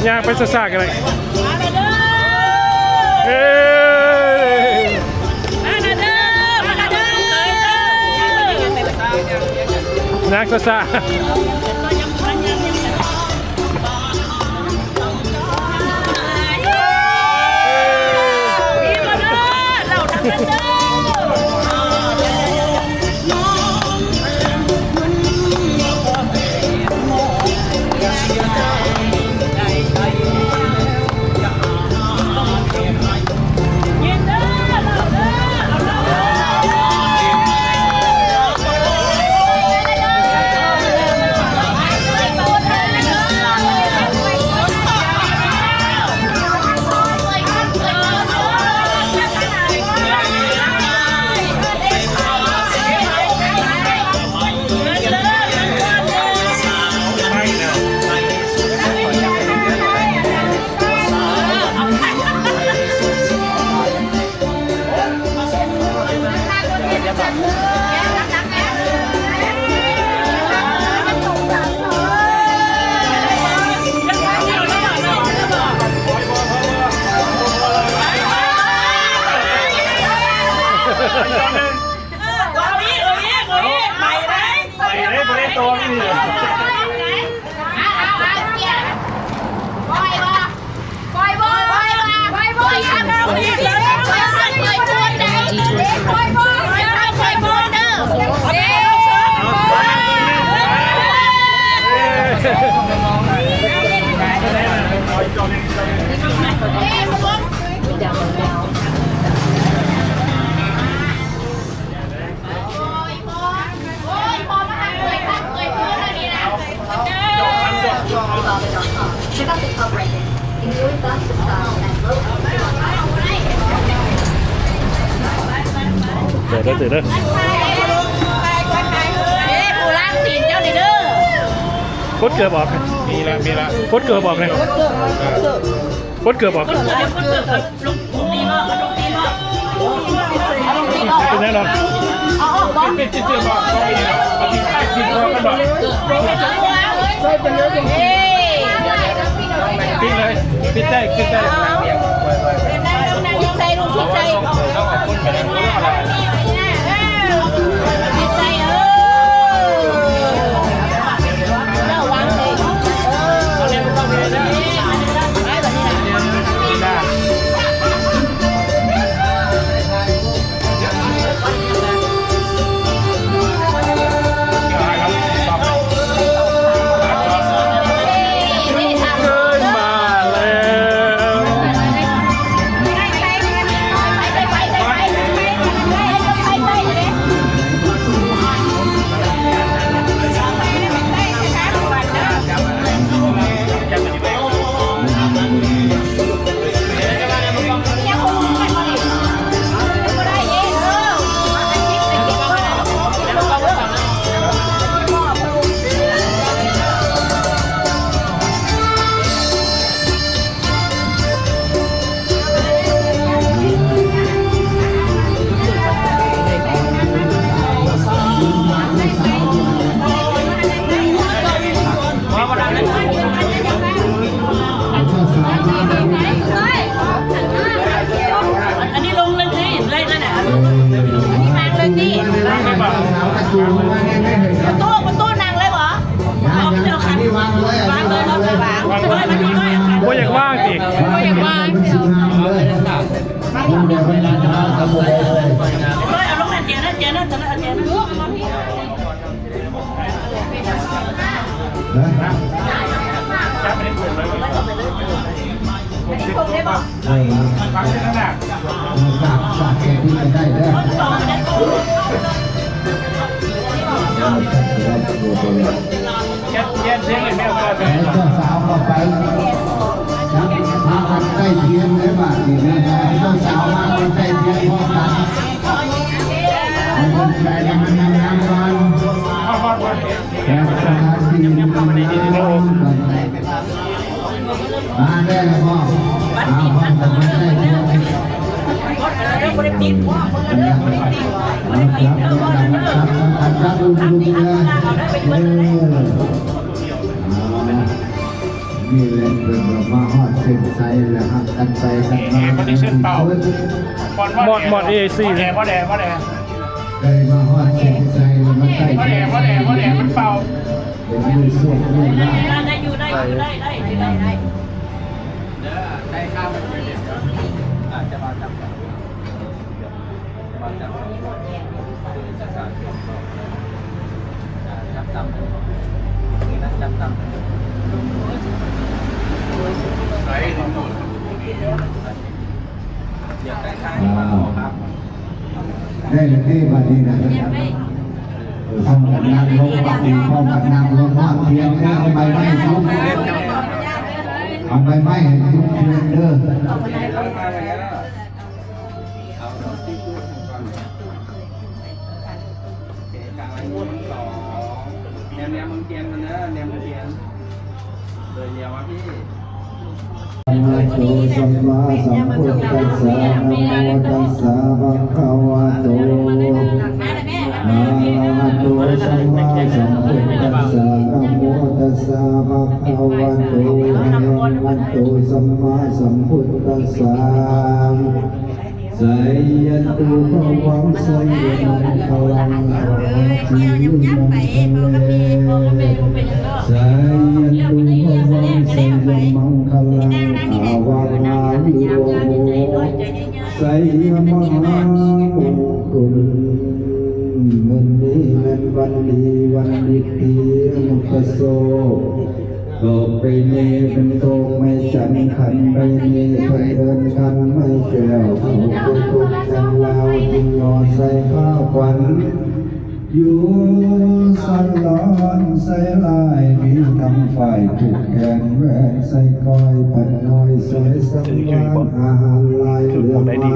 ຍ່າງໄປຊ້າໆກໍໄດ້. ເອີ ຍ່າງຊ້າໆ. ເດີເດີເດີ ເດ້ ຜູ້ລ້າງຕີນເຈົ້ານີ້ເດີ ປົດເກີບອອກ ມີລະ ມີລະ ປົດເກີບອອກນີ້ ປົດເກີບ ປົດເກີບອອກ. ເປັນຫຍັງດອກ ປິດເລີຍ ປິດໄດ້ ປິດໄດ້ ປິດໃສ່ລູກ ປິດໃສ່ ປິດໃສ່ ເອີ ເຈົ້າວາງເລີຍ ເອີ ເອົາເລີຍ ເອົາເລີຍ ເອົາເລີຍ ເອົາເລີຍ. ອັນນີ້ລົງເລີຍຕິ ໄລ່ໄດ້ແຫຼະ ອັນນີ້ວາງເລີຍຕິ ປະຕູ ປະຕູນັ່ງເລີຍບໍ? ວາງເລີຍ ວາງເລີຍ ວາງເລີຍ ວາງເລີຍ ວາງເລີຍ ວາງເລີຍ ວາງເລີຍ ວາງເລີຍ ວາງເລີຍ ວາງເລີຍ ວາງເລີຍ ວາງເລີຍ ບໍ່ຢາກວາງຕິ ບໍ່ຢາກວາງ ເອົາລົງນັ້ນ ເຈນນັ້ນ ເຈນນັ້ນ ເຈນນັ້ນ ເຈນນັ້ນ. ເອີ ສາກ ສາກແກງທີ່ໄດ້ເດີ ໃຫ້ເຈົ້າສາວເຂົ້າໄປ ພາກັນໃກ້ທຽນເດີບາດນີ້ນະ ເຈົ້າສາວພາກັນໃກ້ທຽນພ້ອມກັນ. ໃຫ້ເພິ່ນໄປນຳ ນຳ ນຳກ່ອນ ແລ້ວສະຖານທີ່ນຳກ່ອນ ມາແລ້ວບໍ່? ມາພ້ອມກັນໄດ້ ຈັບ ຈັບ ຈັບ ຈັບ ລຸກ ລຸກ ເດີ ເອີ ນີ້ແຫຼ ເພິ່ນກໍມາຮອດເສັ້ນໄຊແລ້ວ ຮັກກັນໄປກັນມາ ເອີ ບໍ່ໄດ້ເຊີນເປົ່າ ມອດ ມອດເອຊີ ບໍ່ແດ່ ບໍ່ແດ່ ບໍ່ແດ່ ໄດ້ມາຮອດເສັ້ນໄຊແລ້ວ ມາໃກ້ ບໍ່ແດ່ ບໍ່ແດ່ ບໍ່ແດ່ ມັນເປົ່າ ເປັນມື້ໂຊກມື້ລາບ ໄດ້ຢູ່ ໄດ້ຢູ່ ໄດ້ ໄດ້ ໄດ້ ໄດ້ ເດີ ໄດ້ຂ້າວມັນເປັນເດດ ອາດຈະມາຈັບ ໄດ້ແລ້ວເດ້ ບາດນີ້ນະ ພ້ອມກັນນັ່ງລົງ ບາດນີ້ພ້ອມກັນນັ່ງລົງ ມອດທຽນເດີ ເອົາໃບໄມ້ຈຸດ ເອົາໃບໄມ້ໃຫ້ຈຸດທຽນເດີ. ເອົາດອກຕິດຢູ່ກ່ອນ ໂອເຄ ກາງລາຍມືທັງສອງ ແນມ ແນມເບິ່ງທຽນກ່ອນເດີ ແນມເບິ່ງທຽນ ໂດຍລຽວມາພີ້ ອະລະຫະໂຕ ສຳມາສຳພຸດທັດສະ ນະໂມຕັດສະ ພະຄະວະໂຕ ອະລະຫະໂຕ ສຳມາສຳພຸດທັດສະ ນະໂມຕັດສະ ພະຄະວະໂຕ ອະລະຫະໂຕ ສຳມາສຳພຸດທັດສະ. ໄຊຍະຕຸພະວັງ ໄຊຍະມັງຄະລັງ ອາຫາຊີວະມັງຄະເລ ໄຊຍະຕຸພະວັງ ໄຊຍະມັງຄະລັງ ອາວະຮາວິວະໂຫ ໄຊຍະມະຫາມຸງຄຸນ. ມື້ນີ້ແມ່ນວັນດີ ວັນດິດ ທີ່ອະມຸດຕະໂຊກ ດອກໄມ້ເນ ເປັນດອກໄມ້ຈັນ ຂັນໄມ້ເນ ເພິ່ນເອີ້ນຂັນໄມ້ແກ້ວ ເອົາໄປຕົກແຕ່ງລາວ ຈຶ່ງຍໍໃສ່ຜ້າຂວັນ ຢູ່ສາລອນໃສ່ລາຍ ມີທັງຝ້າຍຜູກແຂນ ແຫວນໃສ່ກ້ອຍ ພັນນ້ອຍໃສ່ສັງວານ ອາຫານຫຼາຍເຫຼືອມາ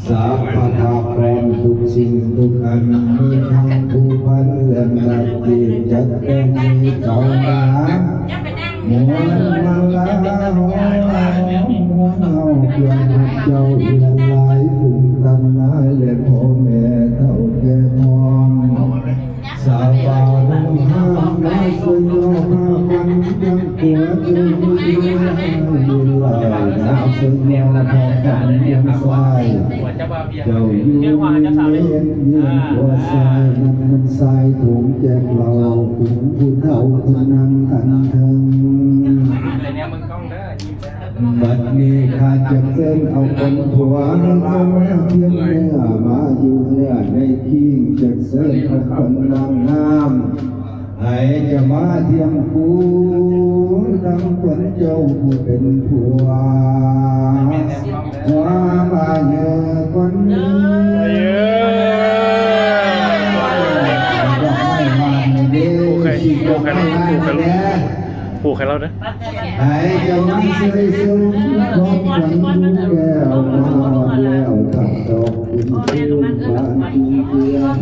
ສາພະທາກອນທຸກສິ່ງທຸກອັນ ມີທັງຜູກພັນເລື່ອງລາວ ເກດຈັດແຕ່ງມີເຂົ້າໜາ ມວນມາລາ ເຮົາເອົາເພື່ອນຮັກເຈົ້າເຮືອນຫຼາຍ ບຸນຕານາຍ ແລະພໍ່ແມ່ເຖົ້າແກ່ພ້ອມ ສາວບ່າວໜຸ່ມຫ້າມມາຊ່ວຍຍໍພາກັນ ຍັງຕົວເຈົ້າຢູ່ທີ່ໃນຫຼາຍ ມາຊ່ວຍຍໍພາກັນ ຍັງຊາຍ ເຈົ້າຢູ່ເຢັນ ເຢັນກວ່າຊາຍ ນັ້ນມັນຊາຍຖົງແຈກເຫຼົ້າ ເປັນຜູ້ເຖົ້າຜູ້ນັ່ງອັນເທິງ. ບັດນີ້ຂ້າຈະເຊີນເອົາຄົນຜົວໃຫ້ເຈົ້າມາທຽມເນື້ອ ມາຢູ່ເນື້ອໃນຄີງ ຈະເຊີນເອົາຄົນນາງງາມ ໃຫ້ຈະມາທຽມຄູ່ດັ່ງເພິ່ນເຈົ້າຜູ້ເປັນຜົວ ຜົວມາເຍີຄົນນີ້ ດອກໄມ້ມາເດີ ປູກໃຫ້ ປູກໃຫ້ລາວ ປູກໃຫ້ລາວເດີ ໃຫ້ຈະມາເຊີຍຊົມ ຄອບກັນແລ້ວ ມາຮອດແລ້ວ ທັກດອກບຸນພູບານເກືອ ດ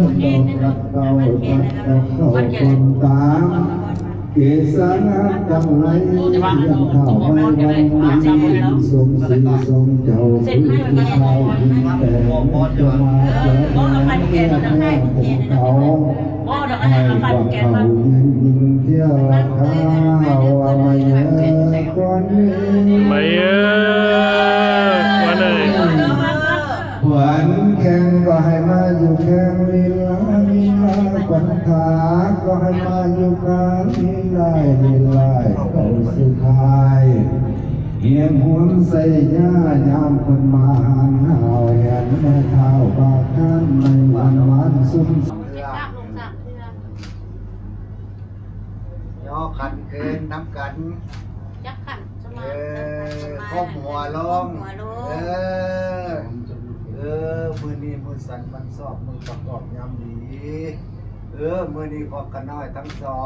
ອກ ເຕົ້າ ເຕົ້າຄວາມຕາມ ເກສານາດຕັງໄລ ເຄື່ອງທ້າວໄມ້ວັນດີ ຊົງສີຊົງເຈົ້າ ຄືທີ່ທ້າວຫີນແຕກ ຈະມາແຈກແຈງແກ່ພວກເຂົາ ໃຫ້ພວກເຂົາຢືນຍິງເທວະຄາ ວ່າມາເດີກ່ອນນີ້ ມາເດີກ່ອນນີ້ ຂວັນແຂ້ງກໍໃຫ້ມາຢູ່ແຂ້ງລີລາລີລາ ຂວັນຂາກໍໃຫ້ມາຢູ່ຂາລີລາລີລາ ເຂົ້າສຸດທ້າຍ ຮຽມຫົວໃສ່ຍາ ຍາມເພິ່ນມາຫານຫາວ ແຫນແມ່ທ້າວບາກຄານ ໃນວັນວານຊຸມ ຍໍຂັນຂຶ້ນນຳກັນ ຈັບຂັນສະມາ ເອີ ກົ້ມຫົວລົງ ກົ້ມຫົວລົງ ເອີ ເອີ ມື້ນີ້ມື້ສັນວັນຊອກ ມື້ປະກອບຍາມດີ ເອີ ມື້ນີ້ພວກຂ້ານ້ອຍທັງສອ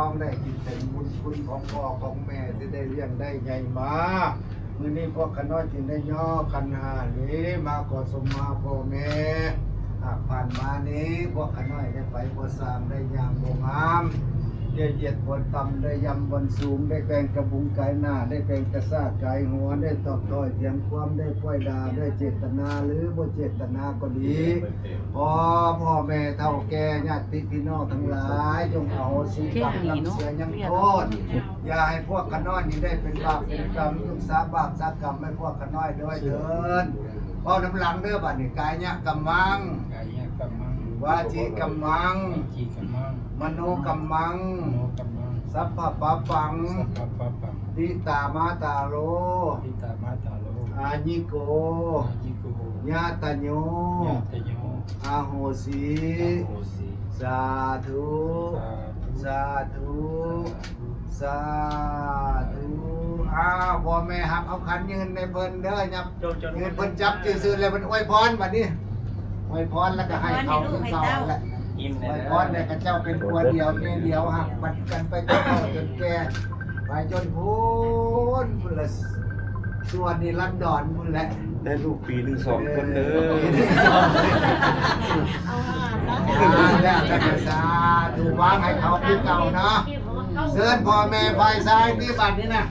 ງ ໄດ້ຄິດເຖິງບຸນຄຸນຂອງພໍ່ຂອງແມ່ ທີ່ໄດ້ລ້ຽງໄດ້ໃຫຍ່ມາ ມື້ນີ້ພວກຂ້ານ້ອຍຈຶ່ງໄດ້ຍໍຂັນຫ້ານີ້ ມາຂໍສົມມາພໍ່ແມ່ ຫາກຜ່ານມານີ້ ພວກຂ້ານ້ອຍໄດ້ໄປບໍ່ສ້າງ ໄດ້ຍ່າງບໍ່ງາມ ໄດ້ຢຽດບ່ອນຕ່ຳ ໄດ້ຢ່ຳບ່ອນສູງ ໄດ້ແກ່ງກະບຸງກາຍໜ້າ ໄດ້ແກ່ງກະຊາກກາຍຫົວ ໄດ້ຕອບຖ້ອຍຖຽງຄວາມ ໄດ້ປ້ອຍດ່າ ດ້ວຍເຈດຕະນາ ຫຼື ບໍ່ເຈດຕະນາກໍດີ ຂໍພໍ່ແມ່ເຖົ້າແກ່ ຍາດຕິພີ່ນ້ອງທັງຫຼາຍ ຈົ່ງອະໂຫສິກຳນຳເສຍຍັງໂທດ ຢ່າໃຫ້ພວກຂ້ານ້ອຍນີ້ໄດ້ເປັນບາບເປັນກຳ ທຸກສາບາບສາກຳໃຫ້ພວກຂ້ານ້ອຍດ້ວຍເທີ້ນ. ເວົ້ານຳຫຼັງເດີ ບາດນີ້ ກາຍະກຳມັງ ກາຍະກຳມັງ ວາຈີກຳມັງ ວາຈີກຳມັງ ມະໂນກຳມັງ ມະໂນກຳມັງ ສັບພະປະປັງ ສັບພະປະປັງ ຕິຕາມາຕາໂລ ຕິຕາມາຕາໂລ ອາຍິໂກ ອາຍິໂກ ຍາຕະໂຍ ຍາຕະໂຍ ອະໂຫສິ ອະໂຫສິ ສາທຸ ສາທຸ ສາທຸ ສາທຸ. ອ້າວ ພໍ່ແມ່ຮັບເອົາຂັນຍື່ນໃຫ້ເພິ່ນເດີ ຍັບ ຍື່ນເພິ່ນຈັບຊື່ໆ ແລ້ວເພິ່ນອວຍພອນ ບາດນີ້ ອວຍພອນແລ້ວກໍໃຫ້ເຂົາຄືເກົ່າແຫຼະ ອວຍພອນແລ້ວກໍເຈົ້າເປັນຜົວດຽວເມຍດຽວ ຮັກປັນກັນໄປຈົນເຖົ້າຈົນແກ່ ໄປຈົນພຸ້ນ ພຸ້ນລະ ຊົ່ວນິລັນດອນພຸ້ນແຫຼະ ໄດ້ລູກປີໜຶ່ງສອງຄົນເດີ. ເອົາຫາຊະ ອ່າ ແລ້ວແຕ່ກໍສາທຸ ວາງໃຫ້ເຂົາຄືເກົ່າເນາະ. ເຊີນພໍ່ແມ່ຝ່າຍຊາຍທີ່ບັດນີ້ນະ.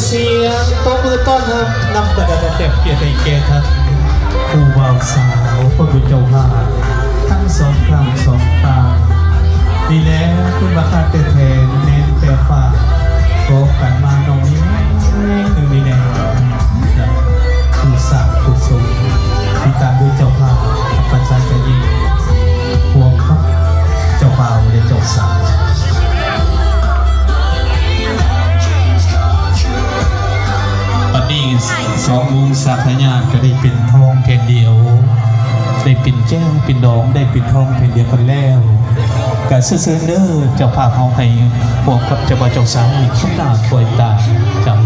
ສຽງຕົບມືຕ້ອນຮັບນຳບັນດາແຂກຜູ້ໃຫຍ່ໃຫ້ກຽດທັງຄູ່ບ່າວສາວ ພໍ່ບຸນເຈົ້າພາບທັງສອງຂ້າງສອງຝ່າຍ. ນີ້ແຫຼະ ຄຸນວ່າຄາດແທ້ໆ ແມ່ນແຕ່ຟ້າ ກໍກັນມານ້ອງນີ້ໜຶ່ງນີ້ແນ່ ຜູ້ສ້າງຜູ້ຊົງ ຕິດຕາມໂດຍເຈົ້າພາບ ປັດຊາກະຍິງ ຮ່ວມກັບເຈົ້າບ່າວ ແລະ ເຈົ້າສາວ. ບັດນີ້ສອງວົງສາກພະຍາກະໄດ້ເປັນທອງແຜ່ນດຽວ ໄດ້ເປັນແກ້ວເປັນດອງ ໄດ້ເປັນທອງແຜ່ນດຽວກັນແລ້ວ ກະເຊີນເດີ ເຈົ້າພາບເຮົາໃຫ້ຮ່ວມກັບເຈົ້າບ່າວເຈົ້າສາວໃຫ້ຄຸ້ນໜ້າຄ່ອຍຕາເຈົ້າ.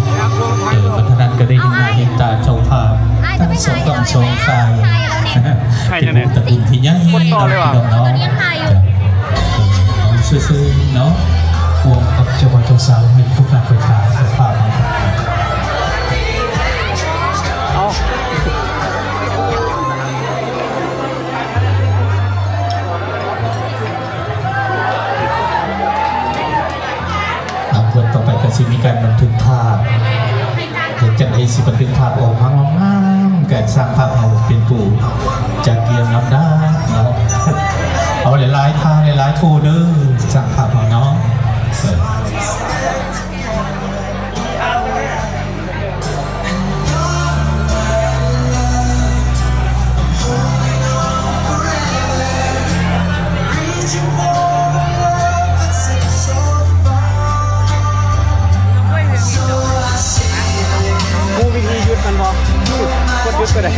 ເອີ ບັດນັ້ນກະໄດ້ເຫັນໜ້າເຫັນຕາເຈົ້າພາບທັງສອງກຳສອງຝ່າຍ ເປັນວົງຕະກຸນທີ່ໃຫຍ່ເນາະ ພີ່ນ້ອງເນາະ. ຊື່ໆ ເນາະ ຮ່ວມກັບເຈົ້າບ່າວເຈົ້າສາວໃຫ້ພວກນັກເປີດການເຈົ້າພາບເນາະ. ເອົາ ຕາມບົດຕໍ່ໄປກະຊິມີການບັນທຶກພາບ. ເຮັດຈັ່ງໃດຊິບັນທຶກພາບອອກມາງາມໆ ກະຊ່າງພາບເຮົາເປັນຜູ້ຈັດລຽງລຳດັບເນາະ. ເອົາຫຼາຍໆທ່າ ຫຼາຍໆໂທເດີ ຊ່າງພາບເຮົາເນາະ. ຮູ້ວິທີຢຸດມັນບໍ່? ກົດຢຸດກະໄດ້.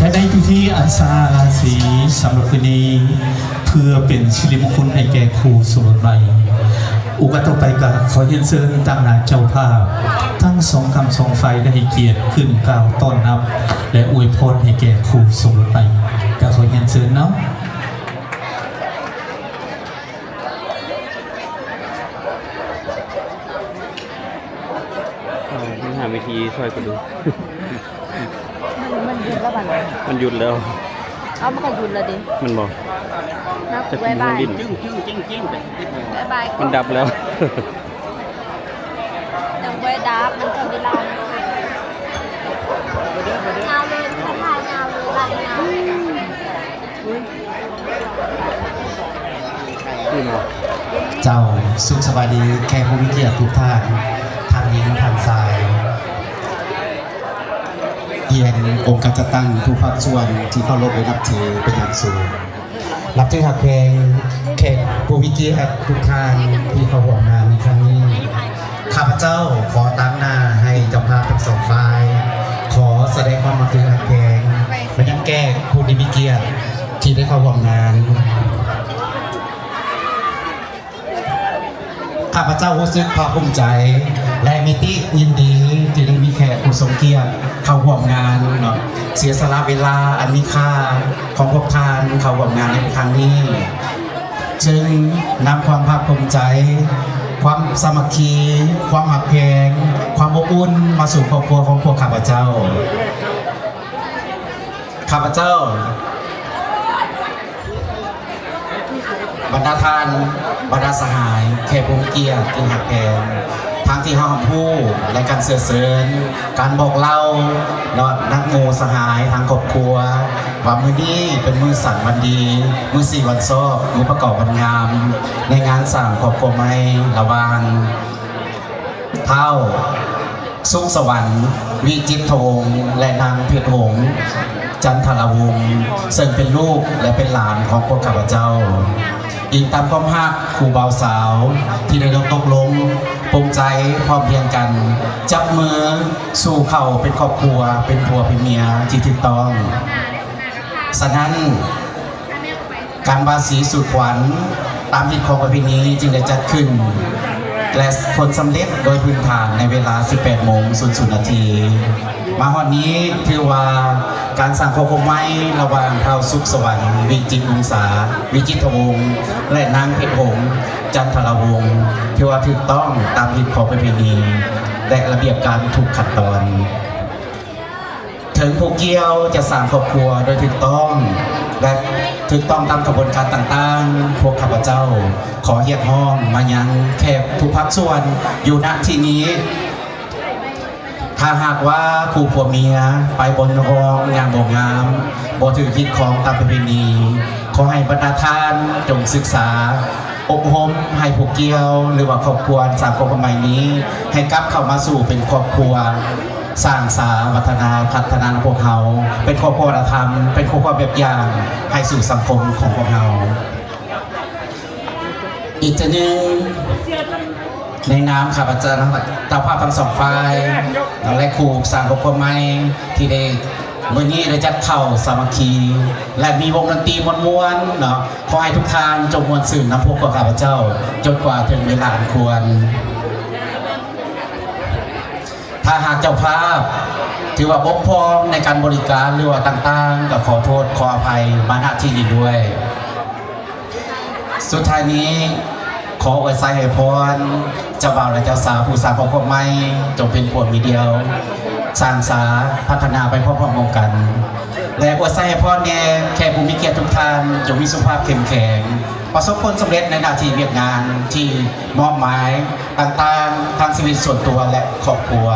ກະໄດ້ພິທີອັນສະຫະລາສີສຳລັບຄືນນີ້ ເພື່ອເປັນສິລິມຸງຄຸນໃຫ້ແກ່ຄູ່ສົມລົດໃໝ່. ໂອກາດຕໍ່ໄປກະຂໍຮຽນເຊີນຕາງໜ້າເຈົ້າພາບທັງສອງຂ້າງສອງຝ່າຍ ໄດ້ໃຫ້ກຽດຂຶ້ນກ່າວຕ້ອນຮັບ ແລະ ອວຍພອນໃຫ້ແກ່ຄູ່ສົມລົດໃໝ່. ກະຂໍຮຽນເຊີນເນາະ. ເອົາ ມັນຫາວິທີຊ່ອຍກູດູ. ມັນ ມັນຢຸດແລ້ວບັດນີ້ ມັນຢຸດແລ້ວ. ເອົາ ມັນກະຢຸດແລ້ວເດ ແມ່ນບໍ່? ນັບ ຈັກ ບາຍບາຍ ມັນດີ້ບແລ້ວ. ຍັງບໍ່ໄດ້ດັບ ມັນທຳເວລາ. ຍາວເລີຍ ຖ່າຍຍາວເລີຍ ໄລ່ຍາວເລີຍ. ເຈົ້າ ສຸກສະບາຍດີແຂກຜູ້ມີກຽດທຸກທ່ານ ທັງຍິງທັງຊາຍ ຮຽນອົງການຈັດຕັ້ງທຸກພາກສ່ວນທີ່ເຄົາລົບ ແລະ ນັບຖືເປັນຢ່າງສູງ. ນັບຖືຮັກແພງແຂກຜູ້ມີກຽດທຸກທ່ານທີ່ເຂົ້າຮ່ວມງານໃນຄັ້ງນີ້. ຂ້າພະເຈົ້າຂໍຕາງໜ້າໃຫ້ເຈົ້າພາບທັງສອງຝ່າຍ ຂໍສະແດງຄວາມນັບຖືຮັກແພງມາຍັງແຂກຜູ້ທີ່ມີກຽດທີ່ໄດ້ເຂົ້າຮ່ວມງານ. ຂ້າພະເຈົ້າຮູ້ສຶກພາກພູມໃຈ ແລະ ມີຕິຍິນດີທີ່ໄດ້ມີແຂກຜູ້ຊົງກຽດເຂົ້າຮ່ວມງານເນາະ ເສຍສະຫຼະເວລາອັນມີຄ່າຂອງພວກທ່ານເຂົ້າຮ່ວມງານໃນຄັ້ງນີ້. ຈຶ່ງນຳຄວາມພາກພູມໃຈ, ຄວາມສາມັກຄີ, ຄວາມຮັກແພງ, ຄວາມອົບອຸ່ນມາສູ່ຄອບຄົວຂອງພວກຂ້າພະເຈົ້າ. ຂ້າພະເຈົ້າ, ບັນດາທ່ານ, ບັນດາສະຫາຍ, ແຂກຜູ້ມີກຽດທີ່ຮັກແພງ, ທາງທີ່ເຮົາຮັບຮູ້ ແລະ ການເຊື້ອເຊີນ, ການບອກເລົ່າເນາະ ນັດໝູ່ສະຫາຍທາງຄອບຄົວ ວ່າມື້ນີ້ເປັນມື້ສັນວັນດີ, ມື້ສີວັນຊອກ, ມື້ປະກອບວັນງາມ ໃນງານສ້າງຄອບຄົວໃໝ່ລະຫວ່າງທ້າວສຸກສະຫວັນ ວິຈິດທະວົງ ແລະ ນາງເພັດຫົງ ຈັນທະລາວົງ ເຊິ່ງເປັນລູກ ແລະ ເປັນຫຼານຂອງພວກຂ້າພະເຈົ້າ. ອີງຕາມຄວາມຮັກຄູ່ບ່າວສາວທີ່ໄດ້ຕົກລົງປົງໃຈພ້ອມພຽງກັນ ຈັບມືສູ່ເຂົ້າເປັນຄອບຄົວ ເປັນຜົວເປັນເມຍທີ່ຖືກຕ້ອງ. ສະນັ້ນ ການບາສີສູ່ຂວັນຕາມຮີດຄອງປະເພນີຈຶ່ງໄດ້ຈັດຂຶ້ນ. ແລະ ຜົນສຳເລັດໂດຍພື້ນຖານໃນເວລາ ສິບແປດໂມງ ສູນນາທີ. ມາຮອດນີ້ຖືວ່າການສ້າງຄອບຄົວໃໝ່ລະຫວ່າງທ້າວສຸກສະຫວັນ ວິຈິດວົງສາ ວິຈິດທະວົງ ແລະ ນາງເພັດຫົງ ຈັນທະລາວົງ ຖືວ່າຖືກຕ້ອງຕາມຮີດຄອງປະເພນີ ແລະ ລະບຽບການທຸກຂັ້ນຕອນ. ເຖິງຜູ້ກ່ຽວຈະສ້າງຄອບຄົວໂດຍຖືກຕ້ອງ ແລະ ຖືກຕ້ອງຕາມຂະບວນການຕ່າງໆ, ພວກຂ້າພະເຈົ້າຂໍຮຽກຮ້ອງມາຍັງແຂກທຸກພາກສ່ວນຢູ່ ນະ ທີ່ນີ້, ຖ້າຫາກວ່າຄູ່ຜົວເມຍໄປບໍ່ຍອງຢ່າງບໍ່ງາມ, ບໍ່ຖືກຮີດຄອງຕາມປະເພນີ, ຂໍໃຫ້ບັນດາທ່ານຈົ່ງສຶກສາອົບຮົມໃຫ້ຜູ້ກ່ຽວ ຫຼືວ່າຄອບຄົວສາມຄົນໃໝ່ນີ້ ໃຫ້ກັບເຂົ້າມາສູ່ເປັນຄອບຄົວ ສ້າງສາວັດທະນາພັດທະນາພວກເຮົາ ເປັນຄອບຄົວຄຸນນະທຳ ເປັນຄອບຄົວແບບຢ່າງໃຫ້ສູ່ສັງຄົມຂອງພວກເຮົາ. ອີກເທື່ອໜຶ່ງ ໃນນາມຂ້າພະເຈົ້າເຈົ້າພາບທັງສອງຝ່າຍ ແລະ ຄູ່ສ້າງຄອບຄົວໃໝ່ ທີ່ໄດ້ ມື້ນີ້ໄດ້ຈັດເຂົ້າສາມັກຄີ ແລະ ມີວົງດົນຕີມ່ວນໆເນາະ, ຂໍໃຫ້ທຸກທ່ານຈົ່ງມ່ວນຊື່ນນຳພວກຂ້າພະເຈົ້າ ຈົນກວ່າເຖິງເວລາອັນຄວນ. ຖ້າຫາກເຈົ້າພາບຖືວ່າບົກຜ່ອງໃນການບໍລິການ ຫຼືວ່າຕ່າງໆ ກໍຂໍໂທດຂໍອະໄພມາ ນະ ທີ່ນີ້ດ້ວຍ. ສຸດທ້າຍນີ້ ຂໍອວຍໄຊໃຫ້ພອນ ເຈົ້າບ່າວ ແລະ ເຈົ້າສາວຜູ້ສ້າງຄອບຄົວໃໝ່ ຈົ່ງເປັນຜົວເມຍດຽວ ສ້າງສາພັດທະນາໄປພ້ອມໆກັນ ແລະ ອວຍໄຊໃຫ້ພອນແດ່ແຂກຜູ້ມີກຽດທຸກທ່ານ ຈົ່ງມີສຸຂະພາບເຂັ້ມແຂງ ປະສົບຜົນສຳເລັດໃນໜ້າທີ່ວຽກງານທີ່ມອບໝາຍຕ່າງໆ ທັງຊີວິດສ່ວນຕົວ ແລະ ຄອບຄົວ.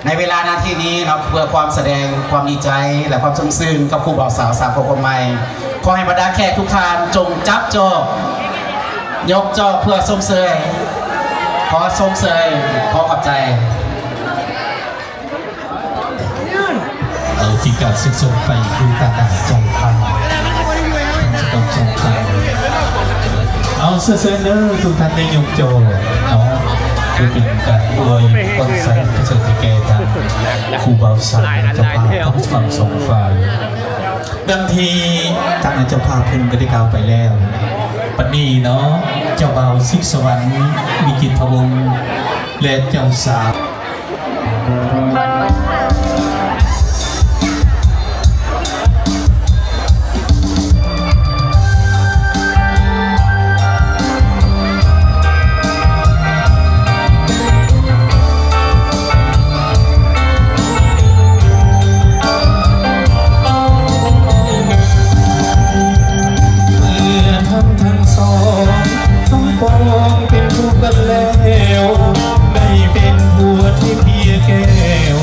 ໃນເວລານາທີນີ້ເນາະ ເພື່ອຄວາມສະແດງຄວາມດີໃຈ ແລະ ຄວາມຊົມຊື່ນກັບຄູ່ບ່າວສາວສາມຄົນໃໝ່, ຂໍໃຫ້ບັນດາແຂກທຸກທ່ານຈົ່ງຈັບຈອກ ຍົກຈອກເພື່ອຊົມເຊີຍ. ຂໍຊົມເຊີຍ, ຂໍຂອບໃຈ. ເອົາ ທີ່ການຊື່ນຊົມໄປຄືຕາໜ້າເຈົ້າພາບ ເອົາ ເຊີນເດີ ທຸກທ່ານໄດ້ຍົກຈອກເນາະ ຄືເປັນການອວຍພອນໄຊປະເສີດໃຫ້ແກ່ທາງຄູ່ບ່າວສາວເຈົ້າພາບທັງສອງຝ່າຍ. ດັ່ງທີ່ທາງເຈົ້າພາບເພິ່ນໄດ້ກ່າວໄປແລ້ວ, ບັດນີ້ເນາະ ເຈົ້າບ່າວ ສິກສະຫວັນ ວິຈິດທະວົງ ແລະ ເຈົ້າສາວ ເມື່ອທ່ານທັງສອງ ສົມປອງເປັນຄູ່ກັນແລ້ວ ໄດ້ເປັນຜົວທີ່ເພຍແກ້ວ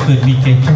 ເກີດມີແກ່ຜູ້